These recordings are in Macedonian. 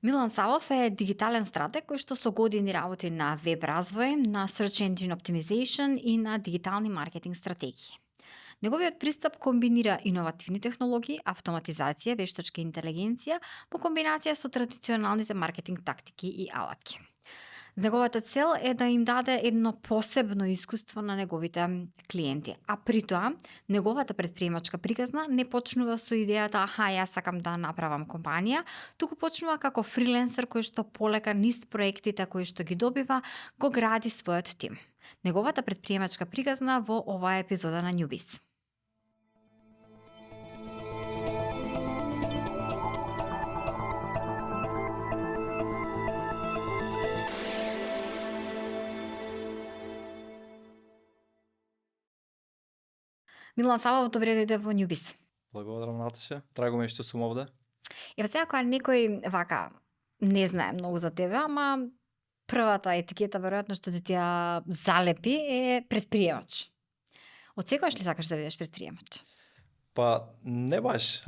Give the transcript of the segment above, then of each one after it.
Милан Савов е дигитален стратег кој што со години работи на веб развој, на Search Engine Optimization и на дигитални маркетинг стратегии. Неговиот пристап комбинира иновативни технологии, автоматизација, вештачка интелигенција по комбинација со традиционалните маркетинг тактики и алатки. Неговата цел е да им даде едно посебно искуство на неговите клиенти, а при тоа неговата предприемачка приказна не почнува со идејата аха, јас сакам да направам компанија, туку почнува како фриленсер кој што полека низ проектите кои што ги добива, го гради својот тим. Неговата предприемачка приказна во оваа епизода на Newbiz. Милан Савов, добре дојде во Newbiz. Благодарам, Наташа. Драго ми е што сум овде. Ева сега кога некој вака не знае многу за тебе, ама првата етикета веројатно што ти ја залепи е предприемач. Од секогаш ли сакаш да бидеш предприемач? Па не баш.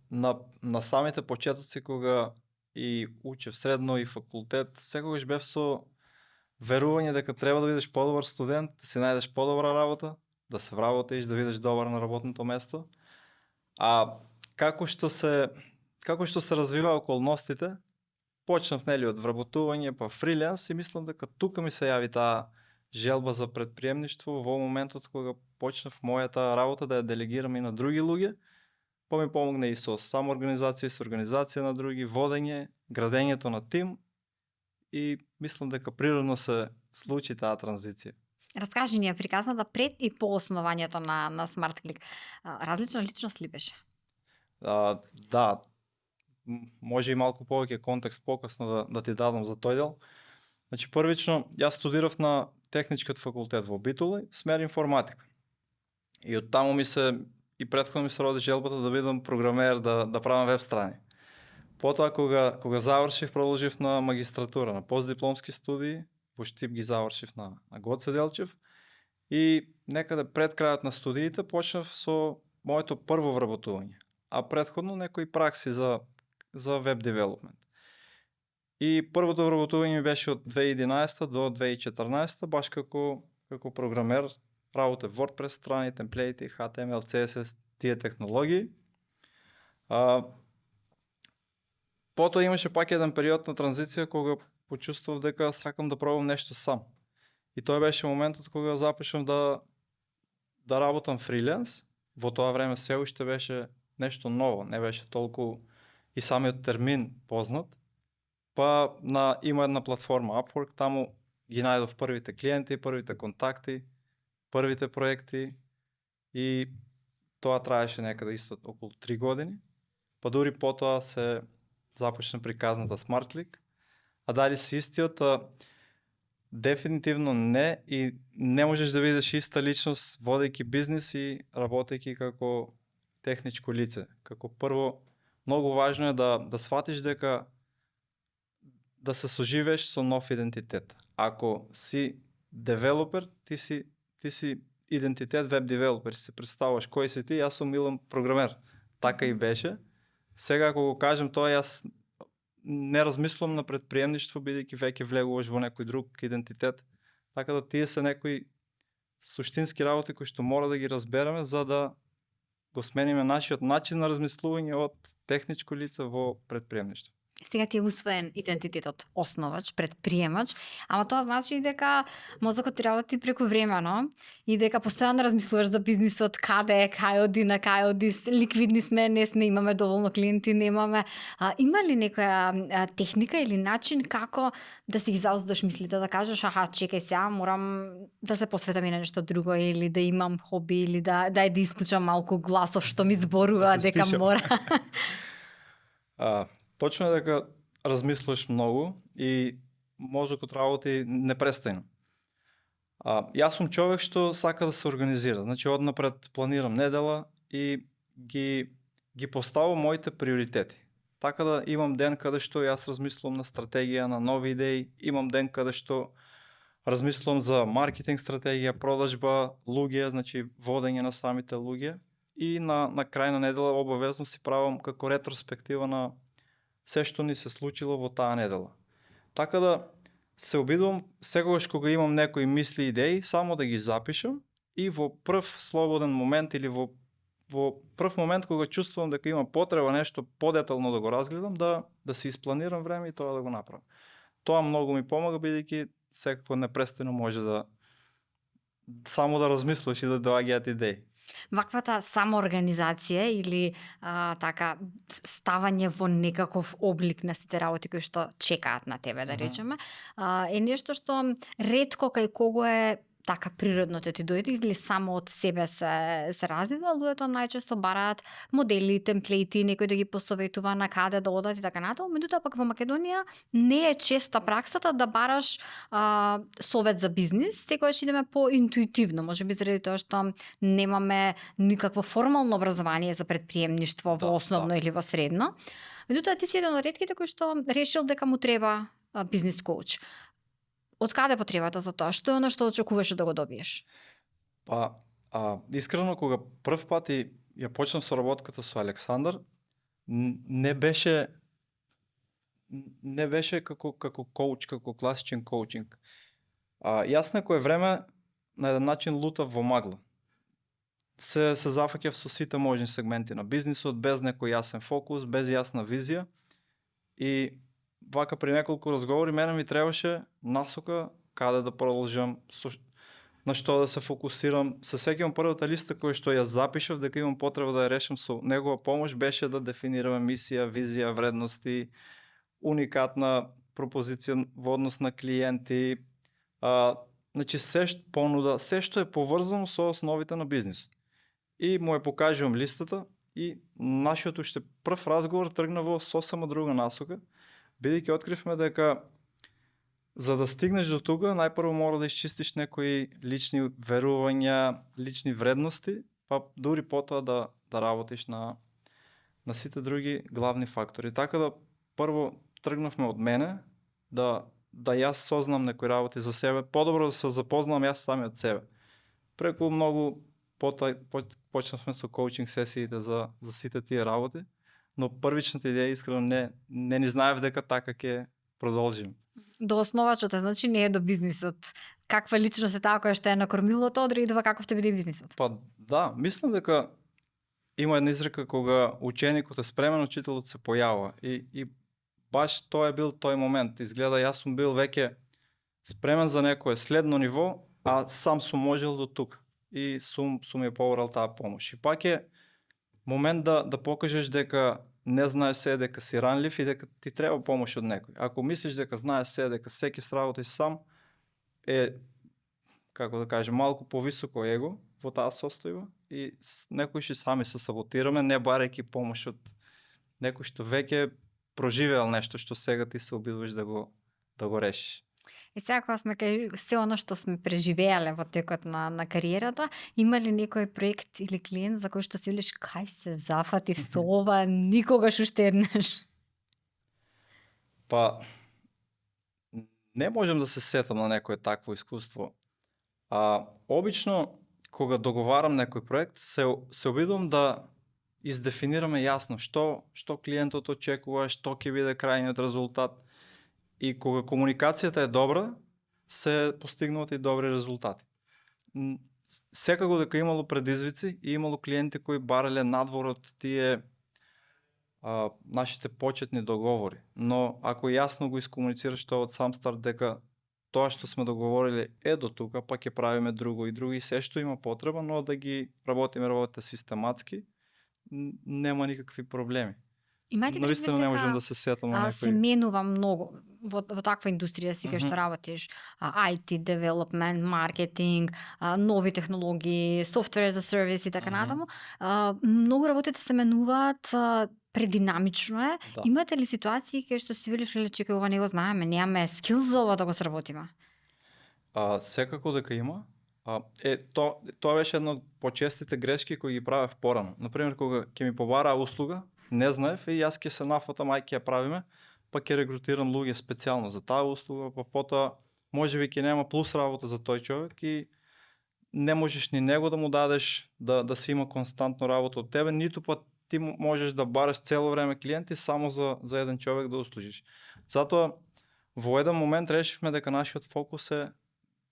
На самите почетоци кога и учев средно и факултет, секогаш бев со верување дека треба да бидеш подобар студент, да си најдеш подобра работа, да се вработиш, да бидеш добар на работното место. А како што се развива околностите, почнав нели од вработување па фриленс и мислам дека тука ми се јави таа желба за предприемништво во моментот кога почнав мојата работа да ја делегирам и на други луѓе, па ми помогне и со самоорганизација, со организација на други, водење, градењето на тим и мислам дека природно се случи таа транзиција. Раскажи ни ја приказната пред и по основањето на SmartClick. Различна личност ли беше? Да, може и малку повеќе контекст покасно да ти дадам за тој дел. Значи првично јас студирав на Техничкиот факултет во Битола, смер информатика. И од таму и претходно ми се роди желбата да бидам програмер, да правам веб страни. Потоа кога завршив, продолжив на магистратура, на постдипломски студии, во Штип ги завршив на Гоце Делчев и некаде пред крајот на студиите почнав со моето прво вработување, а претходно некои пракси за веб девелопмент. И првото вработување ми беше од 2011 до 2014, баш како програмер, работев WordPress страни, темплети, HTML, CSS, тие технологии. Потоа имаше пак еден период на транзиција кога почувствував дека сакам да пробам нешто сам. И тоа беше моментот кога започнав да работам фриленс. Во тоа време се уште беше нешто ново, не беше толку и самиот термин познат. Па има една платформа Upwork, таму ги најдов првите клиенти, првите контакти, првите проекти и тоа траеше некаде исто околу 3 години. Па дури потоа се започна приказната SmartClick. А дали си истиот? Дефинитивно не, и не можеш да бидеш иста личност водејќи бизнис и работејќи како техничко лице. Како прво, многу важно е да сватиш дека да се соживееш со нов идентитет. Ако си девелопер, ти си идентитет веб девелопер, си се представуваш кој си ти, јас сум Милан програмер. Така и беше. Сега ако го кажем тоа, јас не размислувам на предприемништво, бидејќи веќе влегуваш во некој друг идентитет. Така да тие се некои суштински работи кои што мора да ги разбереме за да го смениме нашиот начин на размислување од техничко лице во предприемништво. Сега ти е усвоен идентитетот основач, предприемач, ама тоа значи и дека мозокот ти работи преку времено и дека постојано размислуваш за бизнисот, кај оди, ликвидни сме, не сме, имаме доволно клиенти, немаме. Има ли некоја техника или начин како да си ги зауздаш мислите, да кажеш аха, чекај сега, морам да се посветам и на нешто друго, или да имам хоби, или да исклучам малку гласов што ми зборува дека мора. Точно е дека размислуваш многу и мозокот работи непрестајно. Јас сум човек што сака да се организира. Значи однапред планирам недела и ги поставам моите приоритети. Така да имам ден каде што јас размислувам на стратегија, на нови идеи, имам ден каде што размислувам за маркетинг стратегија, продажба, луѓе, значи водење на самите луѓе, и на крај на недела обавезно си правам како ретроспектива на се што ни се случило во таа недела. Така да се обидувам секогаш кога имам некои мисли и идеи, само да ги запишам и во прв слободен момент или во прв момент кога чувствувам дека има потреба нешто подетално да го разгледам, да си испланирам време и тоа да го направам. Тоа многу ми помага, бидејќи секако непрестано може да само да размислуваш и да доаѓаат идеи. Ваквата самоорганизација или така ставање во некаков облик на сите работи кои што чекаат на тебе, да Мгм. речеме, е нешто што ретко кај кого е така природно да ти дојде или само од себе се развива. Луѓето најчесто бараат модели, темплети, некој да ги посоветува на каде да одат и така натаму. Меѓутоа пак во Македонија не е честа праксата да бараш совет за бизнис, секогаш идеме по интуитивно, можеби заради тоа што немаме никакво формално образование за предприемништво Да, во основно или во средно. Меѓутоа ти си еден од ретките кој што решил дека му треба бизнис коуч. Од каде потребата за тоа? Што е она што очекуваше да го добиеш? Па, искрено кога прв пат ја почнав соработката со Александар, не беше како коуч, како класичен коучинг. Јас некое време на еден начин лутав во магла. Се зафаќав со сите можни сегменти на бизнисот, без некој јасен фокус, без јасна визија и вака при неколку разговори мене ми требаше насока каде да продолжам, на што да се фокусирам. Се сеќавам првата листа која што ја запишав дека имам потреба да ја решам со негова помош беше да дефинираме мисија, визија, вредности, уникатна пропозиција во однос на клиенти, значи понуда, се што е поврзано со основите на бизнисот. И му ја покажувам листата и нашиот уште прв разговор тргна во сосема друга насока, бидејќи откривме дека за да стигнеш до тука, најпрво мора да исчистиш некои лични верувања, лични вредности, па дури потоа да работиш на сите други главни фактори. Така да прво тргнавме од мене, да јас сознам некои работи за себе, подобро да се запознам јас самиот себе. Преку многу потоа почнавме со коучинг сесиите за сите тие работи, но првичната идеја искрено не ни знаев дека така ќе продолжим. До основачот, значи не е до бизнисот. Каква личност е таа која што е на кормилото, одредува каков ќе биде бизнисот. Па да, мислам дека има една изрека кога ученикот е спремен, учителот се појавува и баш тоа е бил тој момент. Изгледа јас сум бил веќе спремен за некое следно ниво, а сам сум можел до тука и сум ја побрал таа помош. И пак е момент да покажеш дека не знаеш се, дека си ранлив и дека ти треба помош од некој. Ако мислиш дека знаеш се, дека секи сработиш сам, е, како да кажем, малку повисоко его во таа состојба и некои сами се саботираме, не барајќи помош од некој што веќе проживеал нешто што сега ти се обидуваш да го решиш. И сега кога сме кај се оно што сме преживеале во текот на кариерата, има ли некој проект или клиент за кој што си велиш кај се зафатив со ова никогаш уште еднаш? Па не можам да се сетам на некое такво искуство. Обично кога договарам некој проект се обидувам да издефинираме јасно што клиентот очекува, што ќе биде крајниот резултат. И кога комуникацијата е добра, се постигнуваат и добри резултати. Секако дека имало предизвици и имало клиенти кои барале надвор од тие нашите почетни договори. Но ако јасно го искомуницираш тоа од сам старт дека тоа што сме договорили е до тука, па ќе правиме друго и се што има потреба, но да ги работите систематски, нема никакви проблеми. Имајте Навистина не можам да се сетам на се некој. менува многу во таква индустрија си кај што работиш, IT development, маркетинг, нови технологии, software as a service и така натаму. Многу работите се менуваат, прединамично е. Да. Имате ли ситуации кај што си велиш леле чекај ова не го знаеме, немаме скил за ова да го сработиме? Секако дека има. Тоа беше една од почестите грешки кои ги правев порано. Например, кога ќе ми побараа услуга, не знаев и јас ќе се нафатам, ќе ја правиме, па ќе регрутирам луѓе специјално за таа услуга, па потоа можеби ќе нема плюс работа за тој човек и не можеш ни него да му дадеш да си има константно работа од тебе, ниту па ти можеш да бараш цело време клиенти само за еден човек да услужиш. Затоа во еден момент решивме дека нашиот фокус е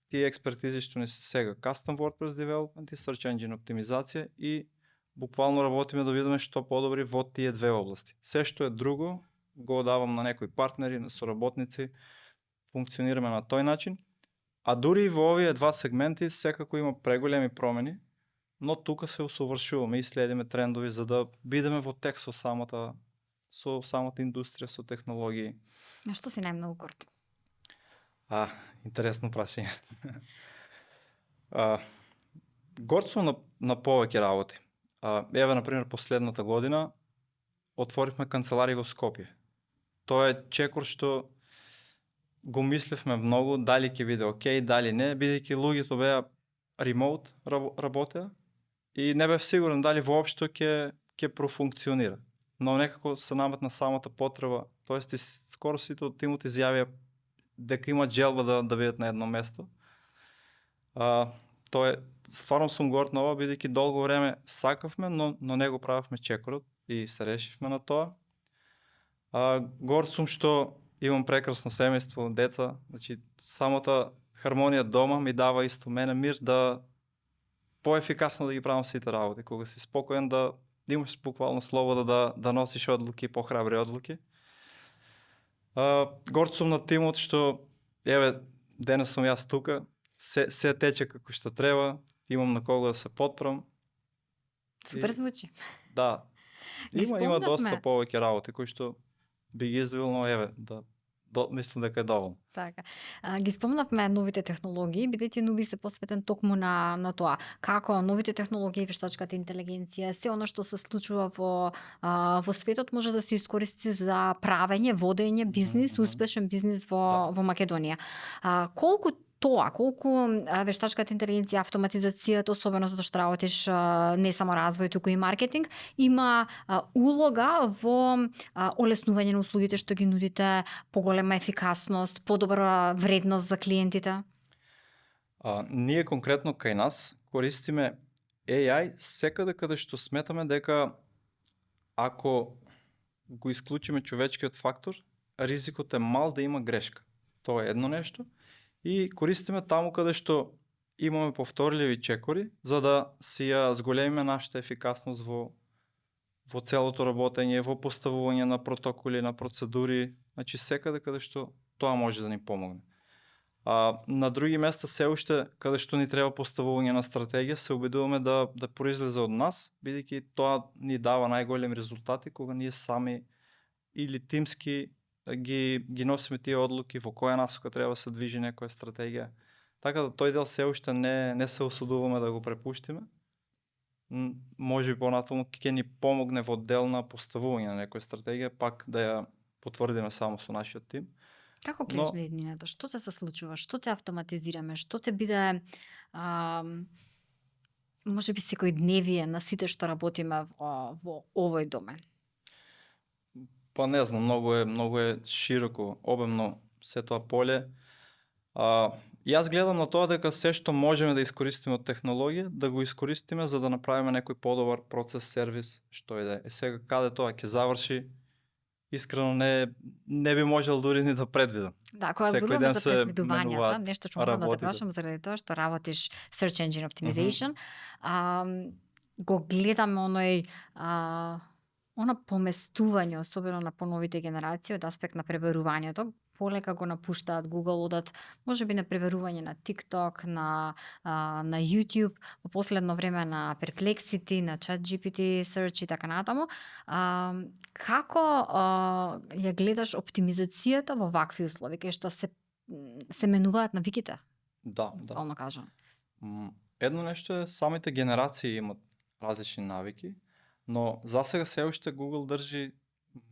тие експертизи што ни се сега Custom WordPress Development и Search Engine оптимизација и буквално работиме да видиме што подобри во тие две области. Се што е друго го давам на некои партнери, на соработници, функционираме на тој начин. А дури и во овие два сегменти секако има преголеми промени, но тука се усовршуваме и следиме трендови за да бидеме во тек со самата индустрија, со технологии. На што си најмногу горд? Интересно прашање. Горд сум на повеќе работи. Еве, например, последната година отворивме канцеларија во Скопје. Тоа е чекор што го мислевме многу, дали ќе биде окей, дали не, бидејќи луѓето беа ремоут работеа и не бев сигурен дали воопшто ќе профункционира. Но некако се наметна самата потреба, тоест и скоро сите од тимот изјавија дека имат желба да бидат на едно место. Тоа е, стварно сум горд на ова, бидејќи долго време сакавме, но не го правевме чекорот и се решивме на тоа. Горд сум што имам прекрасно семејство, деца, значи самата хармонија дома ми дава исто мене мир да поефикасно да ги правам сите работи, кога си спокоен да имаш буквално слобода да носиш одлуки, похрабри одлуки. Горд сум на тимот што еве денес сум јас тука, се тече како што треба, имам на кого да се потпрам. Супер звучи. Да. Ги Има доста спомнавме. повеќе работи кои што би ги издвоил, но еве мислам дека е доволно. Така. Ги спомнавме новите технологии, бидејќи Нуби се посветен токму на тоа. Како новите технологии, вештачката интелигенција, се она што се случува во светот може да се искористи за правење, водење бизнис, успешен бизнис во Македонија. Колку вештачката интелигенција, автоматизацијата, особено затоа што работиш не само развој, туку и маркетинг, има улога во олеснување на услугите што ги нудите, поголема ефикасност, подобра вредност за клиентите? Ние конкретно кај нас користиме AI секаде каде што сметаме дека ако го исклучиме човечкиот фактор, ризикот е мал да има грешка. Тоа е едно нешто. И користиме таму каде што имаме повторливи чекори, за да си ја зголемиме нашата ефикасност во целото работење, во поставување на протоколи, на процедури, значи секаде каде што тоа може да ни помогне. На други места се уште каде што ни треба поставување на стратегија, се обидуваме да произлезе од нас, бидејќи тоа ни дава најголеми резултати кога ние сами или тимски ги носиме тие одлуки во која насока треба да се движи некоја стратегија. Така да тој дел се уште не се осудуваме да го препуштиме. Може би понатаму ќе ни помогне во дел на поставување на некоја стратегија, пак да ја потврдиме само со нашиот тим. Како гледаш на иднината? Што те се случува? Што те автоматизираме? Што те биде може би секојдневие на сите што работиме во овој домен? Па не знам, многу е широко, обемно се тоа поле. Јас гледам на тоа дека се што можеме да искористиме од технологија, да го искористиме за да направиме некој подобар процес, сервис, што и да е. Сега каде тоа ќе заврши, искрено не би можел дури ни да предвидам. Да, кога зборуваме за предвидувањата, нешто што морам да те прашам заради тоа што работиш Search Engine Optimization, го гледаме она поместување, особено на поновите генерации, од аспект на пребарувањето, полека го напуштаат Google, одат можеби на пребарување на TikTok, на YouTube, во последно време на Perplexity, на ChatGPT, Search и така натаму. Како ја гледаш оптимизацијата во вакви услови, кај што се менуваат навиките? Да.Ално кажам. Едно нешто е, самите генерации имат различни навики, но засега се уште Google држи,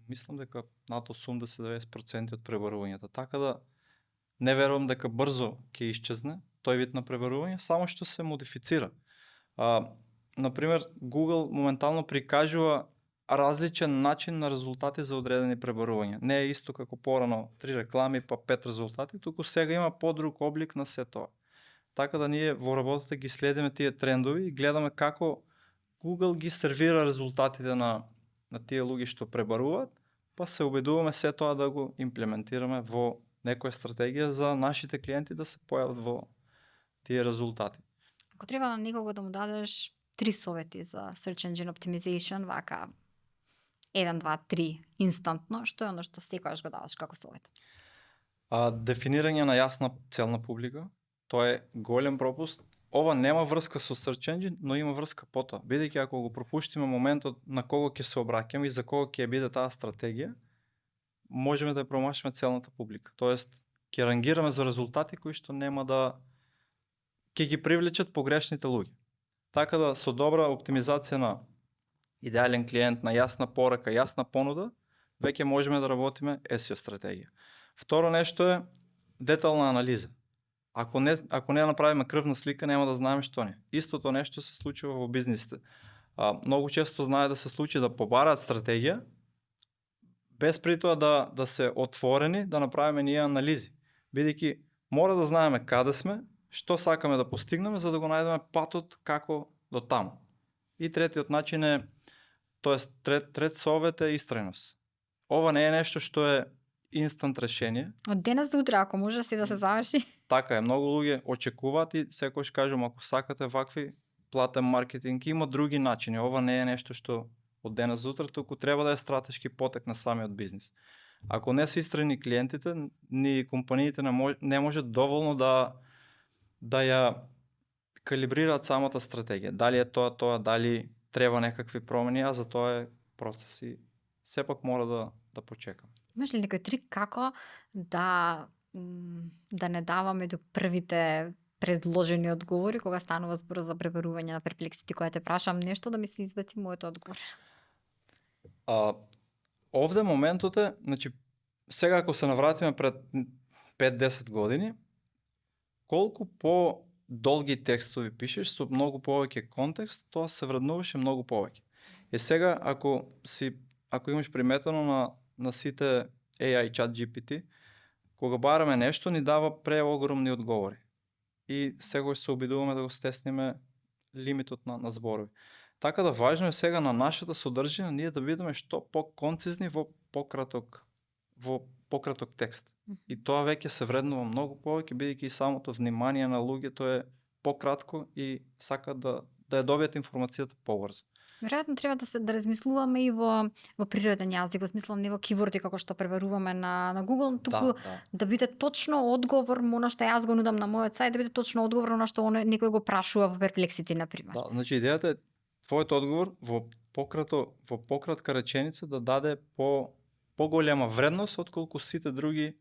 мислам дека над 80-90% од пребарувањата, така да не верувам дека брзо ќе исчезне тој вид на пребарување, само што се модифицира. Например, Google моментално прикажува различен начин на резултати за одредени пребарувања. Не е исто како порано 3 реклами па 5 резултати, туку сега има подруг облик на се тоа. Така да ние во работата ги следиме тие трендови и гледаме како Google ги сервира резултатите на на тие луѓе што пребаруваат, па се обидуваме се тоа да го имплементираме во некоја стратегија за нашите клиенти да се појават во тие резултати. Ако треба на некого да му дадеш 3 совети за search engine optimization, вака 1, 2, 3 инстантно, што е оно што секогаш го даваш како совет? Дефинирање на јасна целна публика, тоа е голем пропуст. Ова нема врска со search engine, но има врска потоа. Бидејќи ако го пропуштиме моментот на кого ќе се обраќаме и за кого ќе биде таа стратегија, можеме да ја промашиме целната публика. Тоест, ќе рангираме за резултати кои што нема да ќе ги привлечат погрешните луѓе. Така да со добра оптимизација на идеален клиент, на јасна порака, јасна понуда, веќе можеме да работиме SEO стратегија. Второ нешто е детална анализа. Ако не направиме крвна слика, нема да знаеме што не. Истото нешто се случува во бизнисите. Многу често знае да се случи да побараат стратегија, без при тоа да се отворени, да направиме ние анализи. Бидејќи мора да знаеме каде сме, што сакаме да постигнеме, за да го најдеме патот како до таму. И третиот начин е, тоест трет совет е истрајност. Ова не е нешто што е инстант решение. Од денес до утре, ако може си да се заврши. Така е, многу луѓе очекуваат и секојаш кажам, ако сакате вакви платен маркетинг, има други начини. Ова не е нешто што од денес до утре, туку треба да е стратешки потек на самиот бизнис. Ако не се истрајни клиентите, ни компаниите не можат доволно да ја калибрираат самата стратегија. Дали е тоа, дали треба некакви промени, а за тоа е процес и сепак мора да почекам. Имаш ли некој трик како да не даваме до првите предложени одговори кога станува збор за пребарување на перплексити, кога те прашам нешто да ми се избаци мојот одговор? Овде моментот е, значи, сега ако се навратиме пред 5-10 години, колку по-долги текстови пишеш со многу повеќе контекст, тоа се вреднуваше многу повеќе. И сега ако имаш приметено на сите AI чат GPT, кога бараме нешто, ни дава преогромни одговори. И сегој се обидуваме да го стесниме лимитот на зборови. Така да важно е сега на нашата содржина ние да бидеме што по-концизни во пократок текст. И тоа веќе се вреднува многу повеќе, бидејќи и самото внимание на луѓето е пократко и сакат да ја добијат информацијата побрзо. Веројатно треба да размислуваме и во природен јазик, во смисло не во киворди како што пребаруваме на Google, туку да биде точно одговор на она што јас го нудам на мојот сајт, да биде точно одговор на она што некој го прашува во Perplexity на пример. Да, значи идејата е твојот одговор во пократка реченица да даде поголема вредност отколку сите други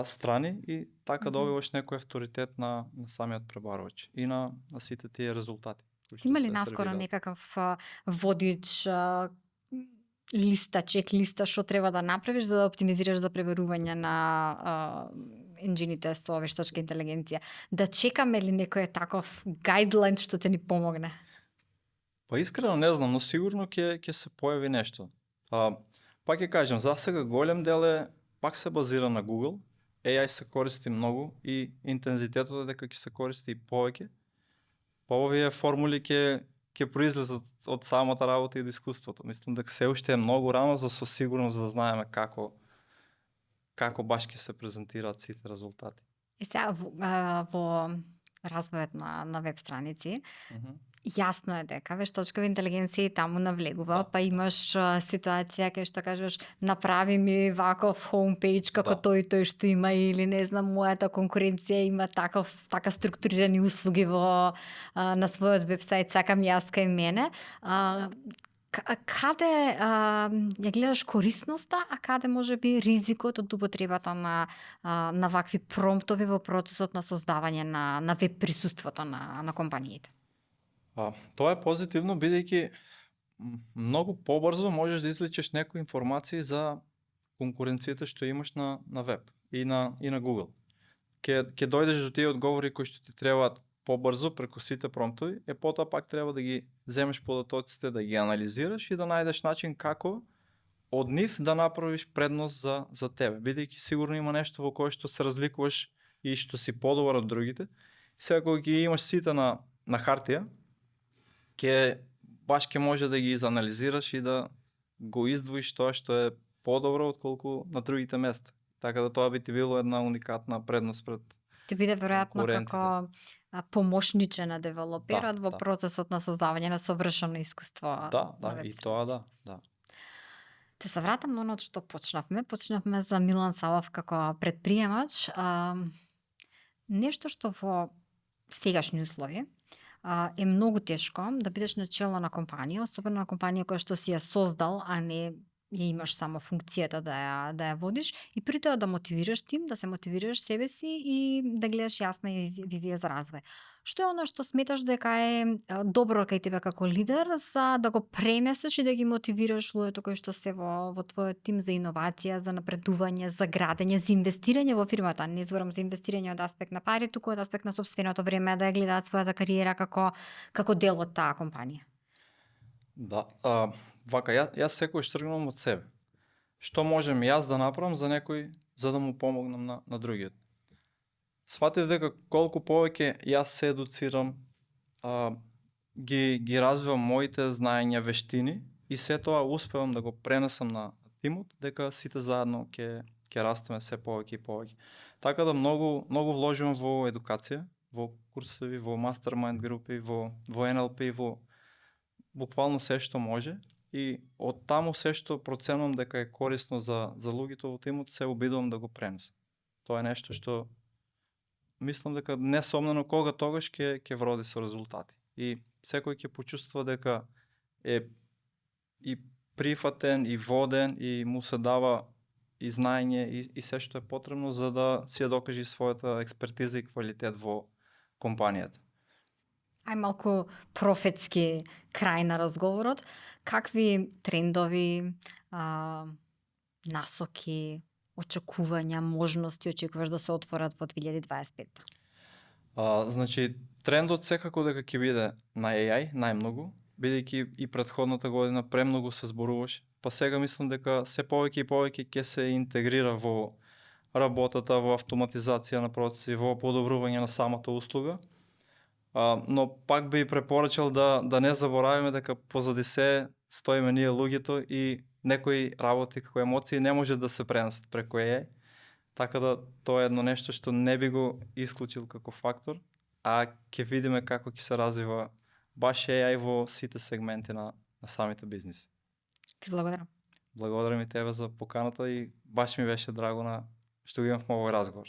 страни и така добиваш некој авторитет на самиот пребарувач и на сите тие резултати. Има ли наскоро некаков водич листа, чек листа што треба да направиш за да оптимизираш за пребарување на енџините со вештачка интелигенција? Да чекаме ли некој таков гайдлайн што те ни помогне? Па искрено не знам, но сигурно ќе се појави нешто. Пак ќе кажем, за сега голем дел пак се базира на Google. AI се користи многу и интензитетот е дека ќе се користи и повеќе. Па овие формули ќе произлезат од самата работа и од искуството. Мислам дека се уште е многу рано за со сигурност да знаеме како баш ќе се презентираат сите резултати. И сега во развојот на веб страници, јасно е дека вештачкава интелигенција и таму навлегува, па имаш ситуација кај што кажеш направи ми ваков хоумпејдж како тој што има или не знам мојата конкуренција има така структурирани услуги на својот вебсајт, сакам јас кај мене. Каде ја гледаш корисноста, а каде може би ризикот од употребата на вакви промптови во процесот на создавање на веб присуството на компаниите? Тоа е позитивно, бидејќи многу побрзо можеш да извлечеш некои информации за конкуренцијата што имаш на веб и на Google. Ќе дојдеш до тие одговори кои што ти требаат побрзо преку сите промптови, потоа пак треба да ги земеш податоците, да ги анализираш и да најдеш начин како од нив да направиш предност за тебе, бидејќи сигурно има нешто во кое што се разликуваш и што си подобар од другите. Сега кога ги имаш сите на хартија, баш ќе може да ги изанализираш и да го издвоиш тоа што е подобро отколку на другите места. Така да тоа би ти било една уникатна предност пред Ти биде веројатно конкурентите. како помошниче на девелоперот во да. процесот на создавање на совршено искуство Да, на да, и веб тоа страница. да. Те се вратам на оно што почнавме. Почнавме за Милан Савов како предприемач. Нешто што во сегашни услови е многу тешко да бидеш на чело на компанија, особено на компанија која што си ја создал, а не ја имаш само функцијата да ја водиш и при тоа да мотивираш тим, да се мотивираш себе си и да гледаш јасна визија за развој. Што е оно што сметаш дека е добро кај тебе како лидер за да го пренесеш и да ги мотивираш луѓето кои што се во твојот тим за иновација, за напредување, за градење, за инвестирање во фирмата. Не зборам за инвестирање од аспект на пари, туку од аспект на сопственото време да ја гледаат својата кариера како дел од таа компанија. Да, вака, јас секогаш тргнувам од себе. Што можем јас да направам за некој, за да му помогнам на другиот. Сватив дека колку повеќе јас се едуцирам, ги развивам моите знаења, вештини и се тоа успевам да го пренесам на тимот, дека сите заедно ќе растеме се повеќе и повеќе. Така да многу вложувам во едукација, во курсеви, во мастермайнд групи, во NLP, во буквално се што може и од таму се што проценувам дека е корисно за луѓето во тимот, се обидувам да го пренесам. Тоа е нешто што мислам дека несомнено кога тогаш ќе вроди со резултати. И секој ќе почувствува дека е и прифатен, и воден, и му се дава и знаење и се што е потребно за да си ја докаже својата експертиза и квалитет во компанијата. Ај малку профетски крај на разговорот. Какви трендови, насоки, очекувања, можности очекуваш да се отворат во 2025? Значи, трендот секако дека ќе биде на AI најмногу, бидејќи и претходната година премногу се зборуваше, па сега мислам дека се повеќе и повеќе ќе се интегрира во работата, во автоматизација на процеси, во подобрување на самата услуга. Но пак би препорачал да не заборавиме дека позади се стоиме ние луѓето и некои работи како емоции не може да се пренесат преку AI. Така да тоа е едно нешто што не би го исклучил како фактор, а ќе видиме како ќе се развива баш AI во сите сегменти на самите бизниси. Ти благодарам. Благодарам и тебе за поканата и баш ми беше драго што го имавме овој разговор.